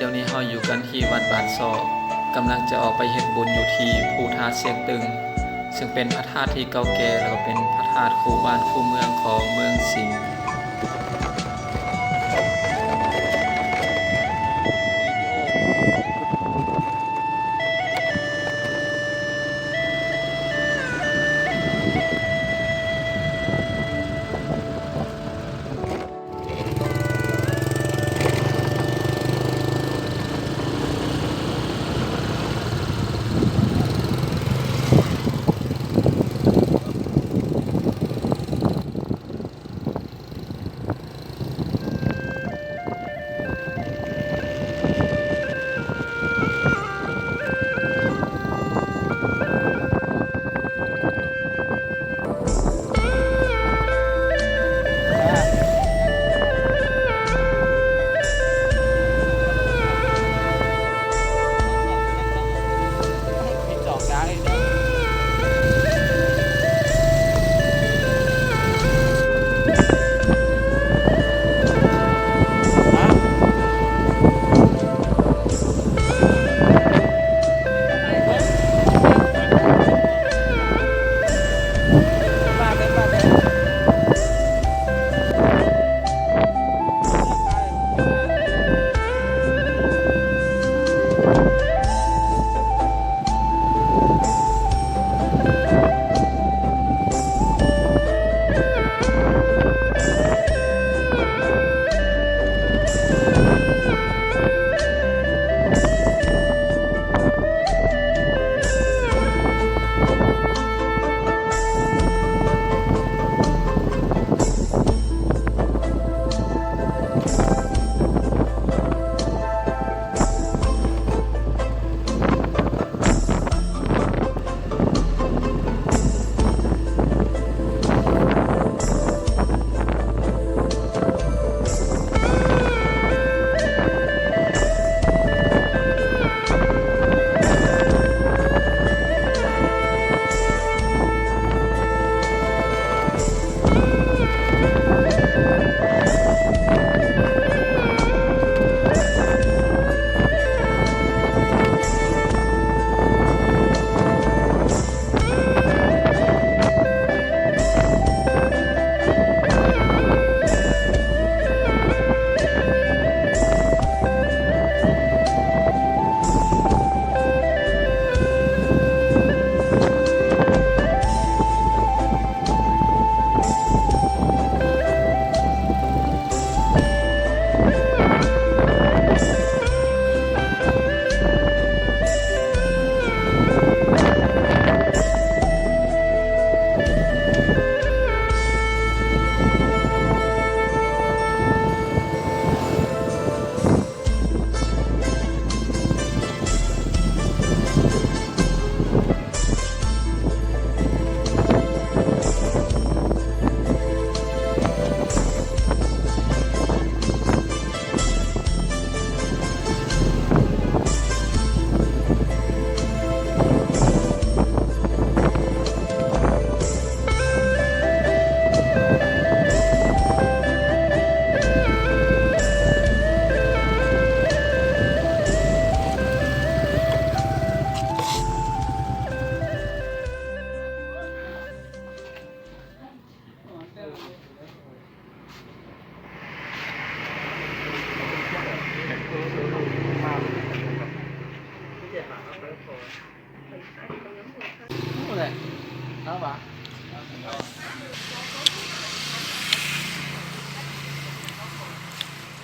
ດຽວນີ້ເຮົາຢູ່ກັນທີ່ວັດບ້ານຊອກ ກຳລັງຈະອອກໄປເຮັດບຸນຢູ່ທີ່ພູທາດຊຽງຕຶງ ເຊິ່ງເປັນພະທາດທີ່ເກົ່າແກ່ ແລ້ວກໍເປັນພະທາດຄູ່ບ້ານຄູ່ເມືອງຂອງເມືອງສິງ.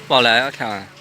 ເວົ້າແລ້ວແຄ່ວ. ເ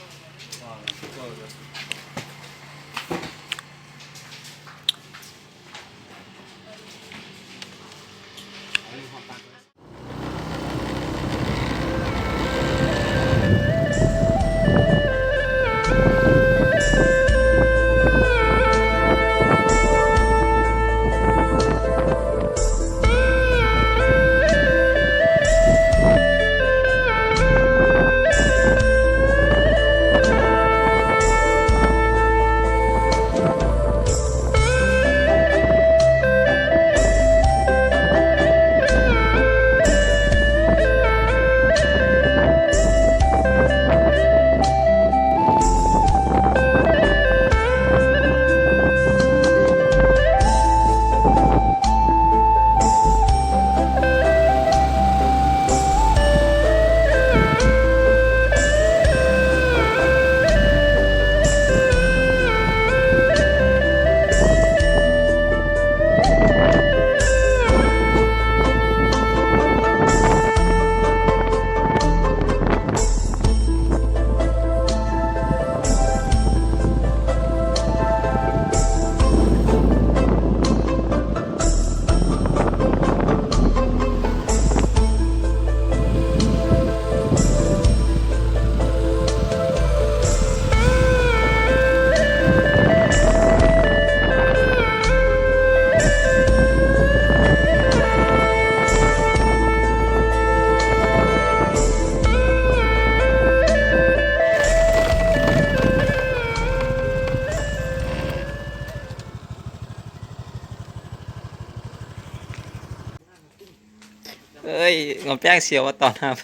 ເອີຍ ງອມແປ້ງສຽວວ່າຕອນຮັບ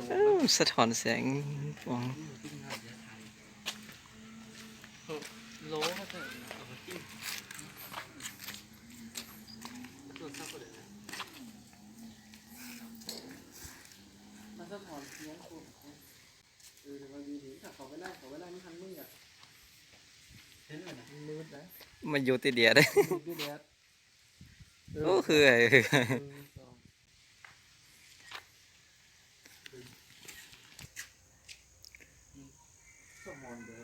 ເອີ ສະທ້ອນແສງ ມັນສະທ້ອນສຽງໂຄດ ເອີ ແຕ່ວ່າດີເດ ຖ້າເຂົາໄປໄລ່ ເຂົາໄປໄລ່ມັນທັນມຶງກະ ມັນມືດນະ ມັນຢູ່ຕິດແດດ ມັນຢູ່ຕິດແດດ ເອີ ໂອ້ ຄື ໜຶ່ງ ສອງ ສະທ້ອນເດີ.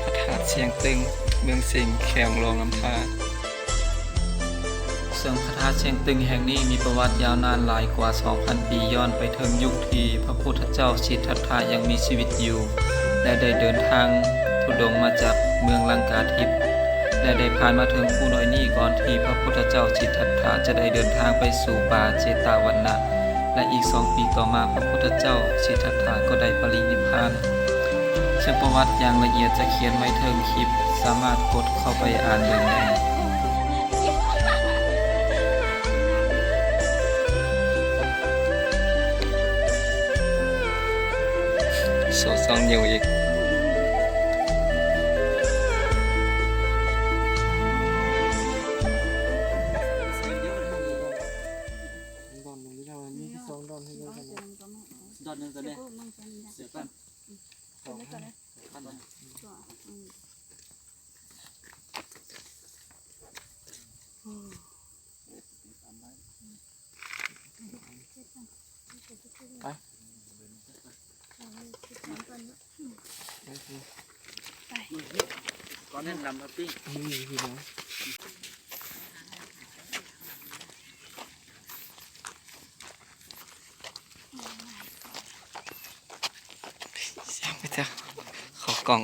ພະທາດຊຽງຕຶງ ເມືອງສິງ ແຂວງຫຼວງນ້ຳທາ. ເຊິ່ງພະທາດຊຽງຕຶງແຫ່ງນີ້ມີປະຫວັດຍາວນານຫຼາຍກວ່າສອງພັນປີ, ຍ້ອນໄປເຖິງຍຸກທີ່ພະພຸດທະເຈົ້າສິດທັດຖະຍັງມີຊີວິດຢູ່ ແລະ ໄດ້ເດີນທາງທຸດົງມາຈາກເມືອງລັງກາທິບ ແລະ ໄດ້ຜ່ານມາເຖິງພູນ້ອຍນີ້ ກ່ອນທີ່ພະພຸດທະເຈົ້າສິດທັດຖະຈະໄດ້ເດີນທາງໄປສູ່ປ່າເຈຕາວັນນະ ແລະ ອີກສອງປີຕໍ່ມາ ພະພຸດທະເຈົ້າສິດທັດຖະກໍໄດ້ປະລິນິບພານ. ເຊິ່ງປະຫວັດຢ່າງລະອຽດຈະຂຽນໄວ້ເທິງຄລິບ, ສາມາດກົດເຂົ້າໄປອ່ານເບິ່ງໄດ້. ໂຊສອງນິ້ວອີກ. ດອນໜຶ່ງນີ້ເຮົາມີສອງດອນໃຫ້ເບິ່ງກັນເນາະ ດອນໜຶ່ງກໍໄດ້ ເສືອກ່ອນ ສອງ ໄປ ໄປ ກ່ອນແນະນຳທັບປີ້ງ ເຂົ້າກ່ອງ.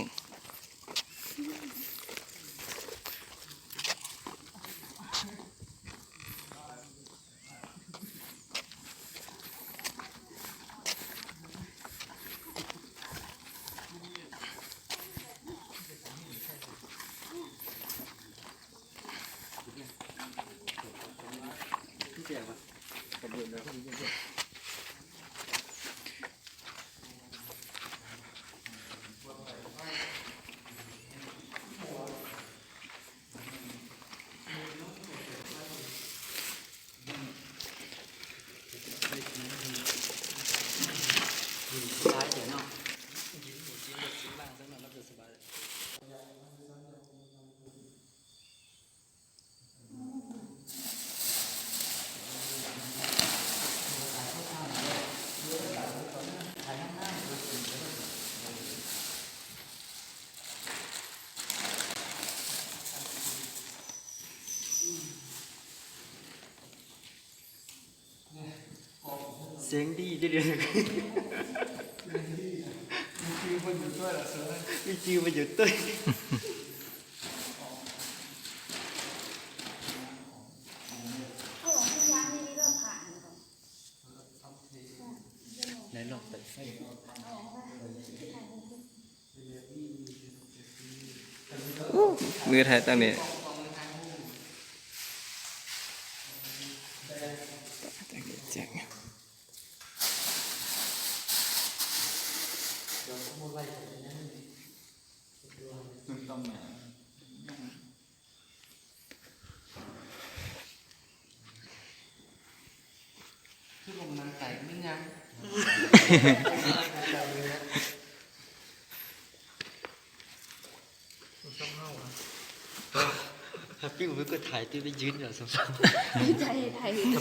ສຽງດີເດ ມີຈື່ມັນຢູ່ຕົວະ ມີຈື່ມັນຢູ່ຕົວະ. ໄດ້ລອງໄປໃສ່ ອູ້ ມືດໃຫ້ຕັ້ງນີ້ ແຈ້ງ ຄືລົງນາງໄກ່ແມ່ນຫຍັງ ຊ້ຳເຮົາອະ ຖ້າປີ້ວມັນກໍຖ່າຍຕິໄປຢືນເອົາຊ້ຳໆ ຖ້າ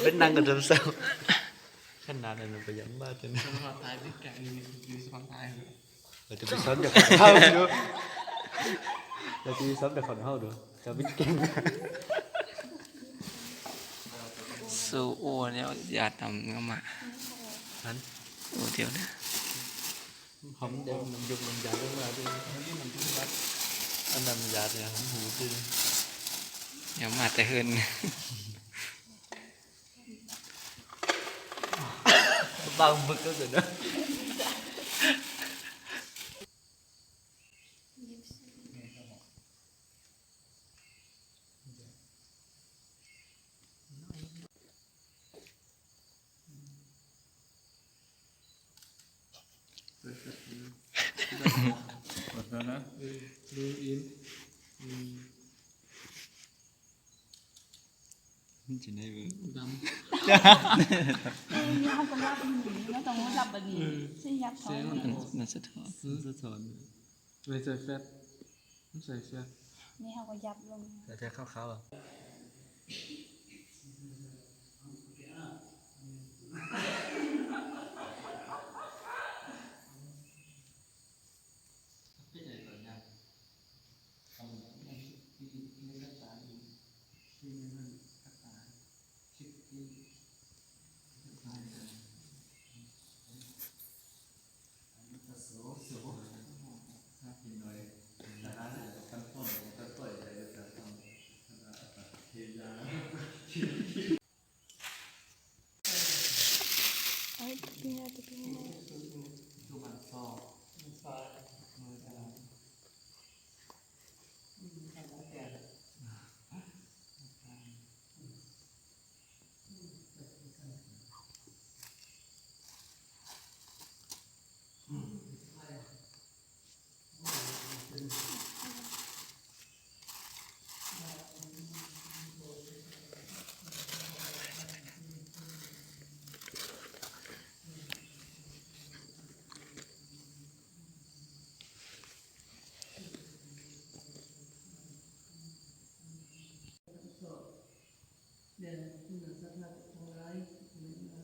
ເປັນນັ່ງກໍຊ້ຳໆ ຂະໜາດນັ້ນມັນກໍຍັງມາຈົນ ຖ້າຖ່າຍຕິແກງຢູ່ ຢູ່ສະພານທ້າຍ ເອີ ຈະໄປຊ້ອນຈາກເຮົາຢູ່. ທີ່ຊ້ຳແຕ່ຂອງເຮົາເດີ ຈະເປັນເກັ່ງ. ໂຊໂອແນວຢາດນຳງາມະ ຫັ້ນ ໂອດຽວເດີ ຫອມແດງ ນ້ຳຢົກນ້ຳຢາລົງມາເດີ ອັນນ້ຳຢາເດ ຫອມຫູເດີ ແນວມາແຕ່ເຮືອນ ບາງບຶກກໍເກີດເນາະ. ເອີ ບລູອິນ ອືມ ມັນຊິໄດ້ເບິ່ງ ດຳ ເອີ ເຮົາກໍລັບຢູ່ນີ້ ເຮົາຕ້ອງມາລັບບັດນີ້ ເອີ ຊິຍັບເຂົາ ມັນ ມັນສະທ້ອນ ມັນສະທ້ອນ ມັນໃສ່ແຟດ ມັນໃສ່ແຟດ ນີ້ເຮົາກໍຍັບລົງ ໃສ່ແຟດຂາວໆ ແດ່ຜູ້ນັບສັດທາທັງຫຼາຍ ສາທຸ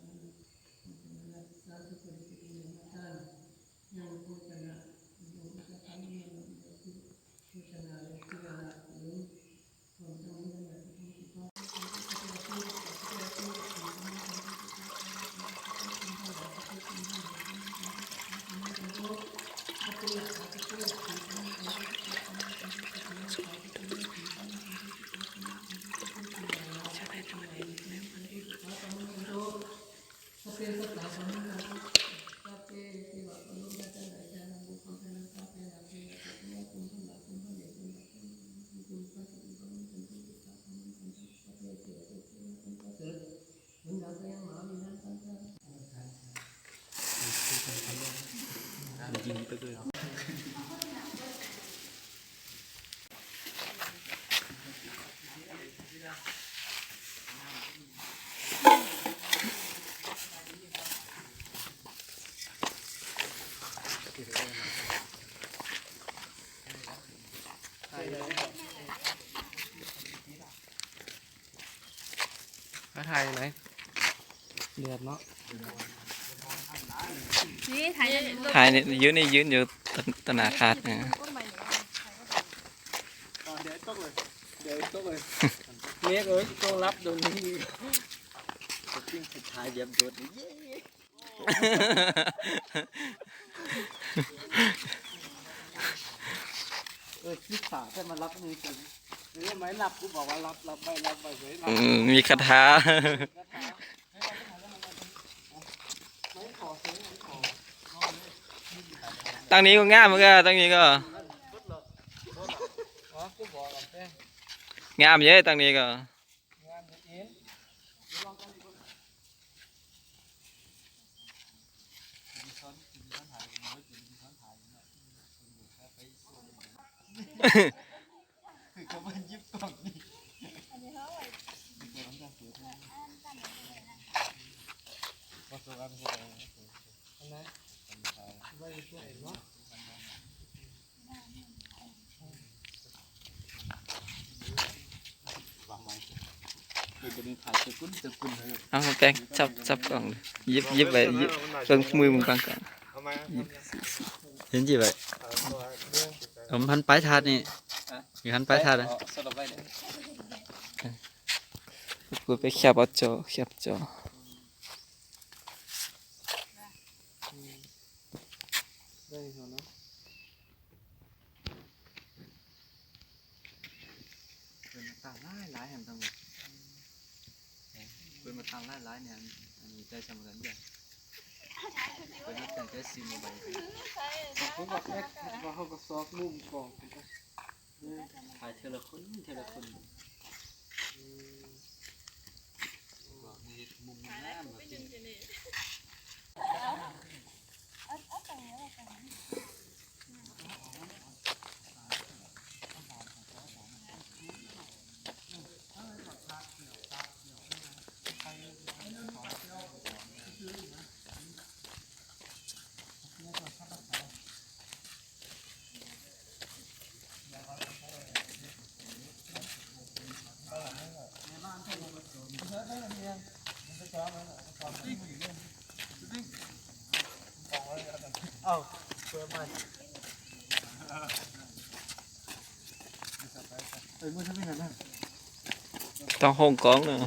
ມາຖ່າຍໃນເດືອດເນາະ ນີ້ຖ່າຍໃນ ຖ່າຍໃນ ຢືນນີ້ ຢືນຢູ່ຕະ ຕະໜ້າທາດ ເອີ ດຽວຕົກເລີຍ ດຽວຕົກເລີຍ ເມກເອີຍ ຕ້ອງລັບໂດນນີ້ ຕົວຈິງສຸດທ້າຍແບບໂດດນີ້ ເອີ ຄິດສາແຕ່ມາລັບມືຕົວນີ້ ເອີ ໄມ້ລັບ ກູບອກວ່າລັບ ລັບໄວ້ ລັບໄວ້ເລີຍ ອືມ ມີຄາຖາ ຕັ້ງນີ້ກໍງາມເດີ ຕັ້ງນີ້ກໍງາມເດ້ ຕັ້ງນີ້ກໍ. ເອົາ ແປງ ຈັບ ຈັບກ້ອງ ຍິບ ຍິບໄວ້ ຍິບ ເບິ່ງມືມຶງກາງໆ ຍິບ ເຫັນຈິໄວ້ ເອົາ ມັນໄປທາດນີ້. ຢູ່ຫັ້ນໄປ ໄປ ຖ້າເດີ ເອົາສະຫຼຸບໄວ້ເດີ ກູໄປແຄບເອົາຈໍ ແຄບຈໍ ໄດ້ເນາະ ເພິ່ນມາຕັ້ງຫຼາຍໆ ຫັ້ນ ຕັ້ງ ເພິ່ນມາຕັ້ງຫຼາຍໆ ນີ້ ອັນນີ້ໃຈສຳຄັນເດີ ເພິ່ນມາຕັ້ງໃຈຊື້ມາໄວ້ ເຮົາກໍແອັດ ເຮົາກໍຊອກມຸມກ້ອງ ຖ່າຍເທື່ອລະຄົນ ເທື່ອລະຄົນ ອືມ ບອກໃຫ້ເຮັດມຸມງາມໆ ວ່າຕິ ເອົາ ເປີດໃໝ່ ເອີ ມື້ທຳອິດນັ້ນນະ ຕ້ອງໂຮງກ້ອງເນາະ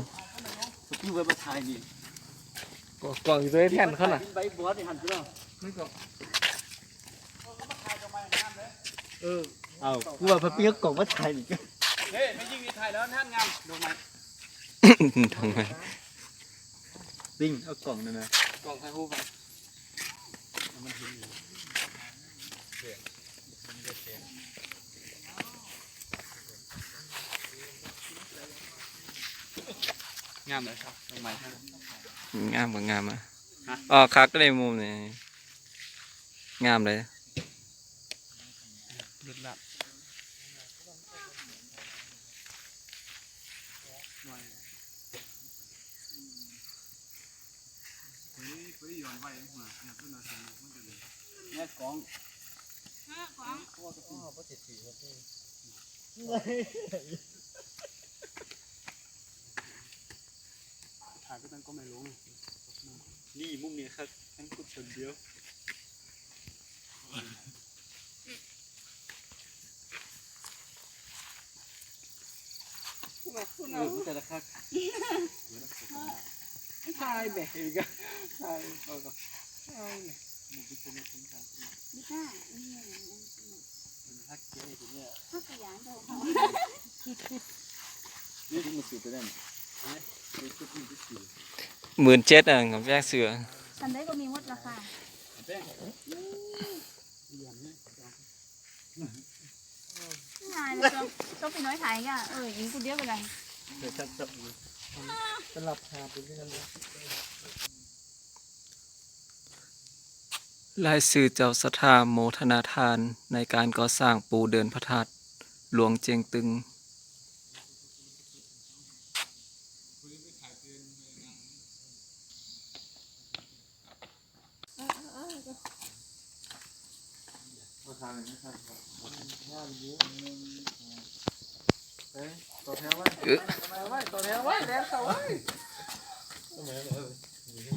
ສະຕິວໄວ້ມາຖ່າຍນີ້ ກ້ອງ ກ້ອງຢູ່ໃນແທ່ນເຂົານະ ໃບບອດນີ້ຫັ້ນ ເອີ ເອົາ ກູວ່າເພິ່ນເປັນເອົາກ້ອງມາຖ່າຍນີ້ ເດ້ ແມ່ຍິງນີ້ຖ່າຍແລ້ວຫັ້ນງາມ ດອກໄມ້ ດອກໄມ້ ປິງ ເອົາກ້ອງນັ້ນນະ ກ້ອງຖ່າຍຮູບ ມັນເຫັນຢູ່ ງາມເລີຍ ດອກໄມ້ ງາມກໍງາມ ຮະ ອໍ ຄັກເລີຍມຸມນີ້ ງາມເລີຍ ເລີດລະ ແມ່ກອງ ແມ່ກອງ ຖ່າຍໄປຕັ້ງກ້ອງໃນໂລງ ນີ້ມຸມນີ້ຄັກ ທັງຄົນຄົນດຽວ ເອີ ມັນແຕ່ລະຄັກ ຖ່າຍແບບນີ້ກະ ຖ່າຍ ເອົາ ເອົາ ໝື່ນເຈັດ ອ່ະ ກຳແພງເສືອ ອັນໃດກໍມີໝົດລາຄາ ງ່າຍເລີຍ ຕ້ອງ ຕ້ອງໄປນ້ອຍຖ່າຍກະ ເອີ ຍິງຜູ້ດຽວກໍໄດ້ ສຳລັບຫາເປັນເລື່ອງ ລາຍຊື່ເຈົ້າສັດທາໂມທະນາທານໃນການກໍ່ສ້າງປູເດີນພະທາດຫຼວງຈຽງຕຶງ.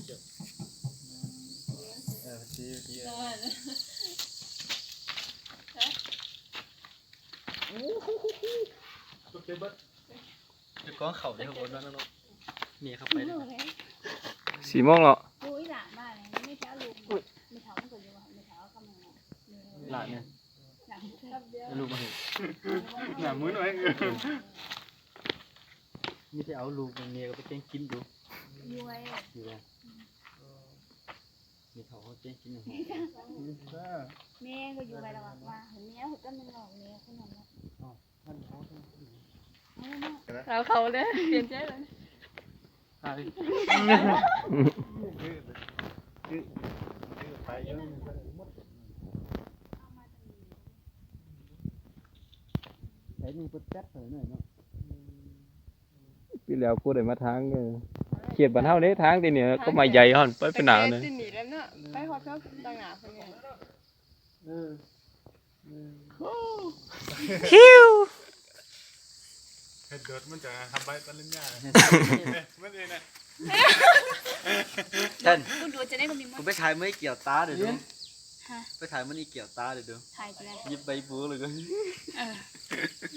ເຈົ້າຂອງເຂົ້າເດ້ ເຂົາບໍ່ນັ້ນເນາະ ເມຍເຂົ້າໄປເດ້ ສີ່ໂມງແລ້ວ ໂອ້ຍ ຫຼານມາເລີຍ ແມ່ເຖົ້າລູກ ແມ່ເຖົ້າມັນກໍຢູ່ວ່າ ແມ່ເຖົ້າເອົາກັບມາ ຫຼານເນຍ ລູກມາເຫັນ ໜ້າມື້ໜ້ອຍ ມີແຕ່ເອົາລູກ ເມຍກໍໄປແກງກິນຢູ່ ຢູ່ໄວ ຢູ່ໄວ ມີເຂົາເຮົາແກງກິນຢູ່ ແມ່ກໍຢູ່ໄວລະວ່າ ວ່າໃຫ້ແມ່ເຮົາກັບແມ່ນ້ອງ ແມ່ຄົນນັ້ນເນາະ ເອົາເຂົ້າເລີຍ ປ່ຽນໃຈແລ້ວ ໄປ ໄປນີ້ເພິ່ນຈັດໃຫ້ໜ້ອຍເນາະ ປີແລ້ວກູໄດ້ມາທາງ ເອີ ເຂດບ້ານເຮົາເດ້ ທາງທີ່ນີ້ກໍມາໃຫຍ່ຮອດໄປ ໄປເປັນໜາວເດ້ ໄປຮອດເຂົາຕາງໜ້າເພິ່ນນີ້ ເອີ ເອີ ຫິວ ເຮັດໂດດມັນຈະທຳໃບປະລິນຍາ ເອີ ມັນເອງນະ ທ່ານ ກູດູຈະໄດ້ກໍມີ ກູໄປຖ່າຍເມື່ອຍກ່ຽວຕາເດີ ເອີ ໄປຖ່າຍມັນອີກແກ້ວຕາເດີ ຖ່າຍຈັ່ງໃດ ຍິບໃບໂບເລີຍ ເອີ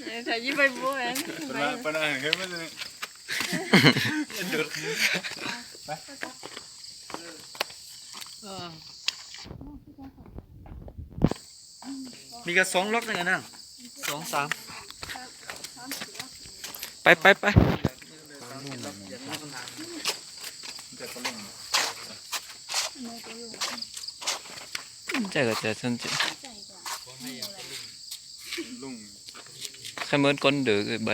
ເອີ ຖ່າຍຍິບໃບໂບແມ່ນ ປະນາ ປະນາ ເຫັນມັນ ໄປ ເອີ ມີກະສອງລັອກໜຶ່ງອັນນັ້ນ ສອງ ສາມ ໄປ ໄປ ໄປ ສົນໃຈກໍຈະສົນໃຈ ໃຄເໝິນກົ້ນເດີໄປ.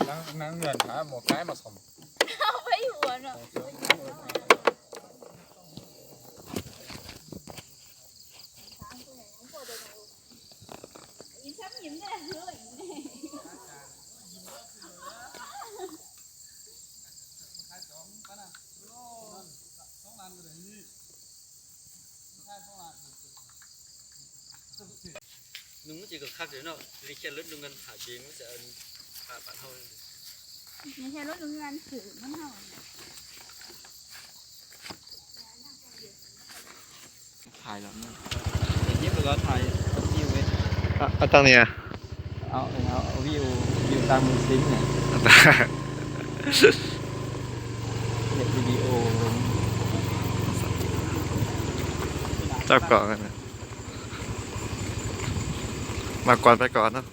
ນາງ ນາງເໜືອນຫາໝໍກາຍມາສ້ອມ. ນຸ່ງມັນຊິກໍຄັກເດເນາະ ຊິໄດ້ຂຽນລົດໂຮງງານຖ້າເບງ ມັນຊິເອົາຜ້າບາດເຮົາ ມັນແຄ່ລົດໂຮງງານຖືມັນເຮົາ ຖ່າຍແລ້ວນີ້ ເຮັດແລ້ວກໍຖ່າຍວິວເວີຍ ອະ ເອົາຕັ້ງນີ້ອະ ເອົາ ເອົາວິວ ວິວຕາມມືຊິງນີ້ ເຮັດວິດີໂອ ເຈົ້າເກາະກັນນະ ມາກ່ອນໄປກ່ອນເນາະ.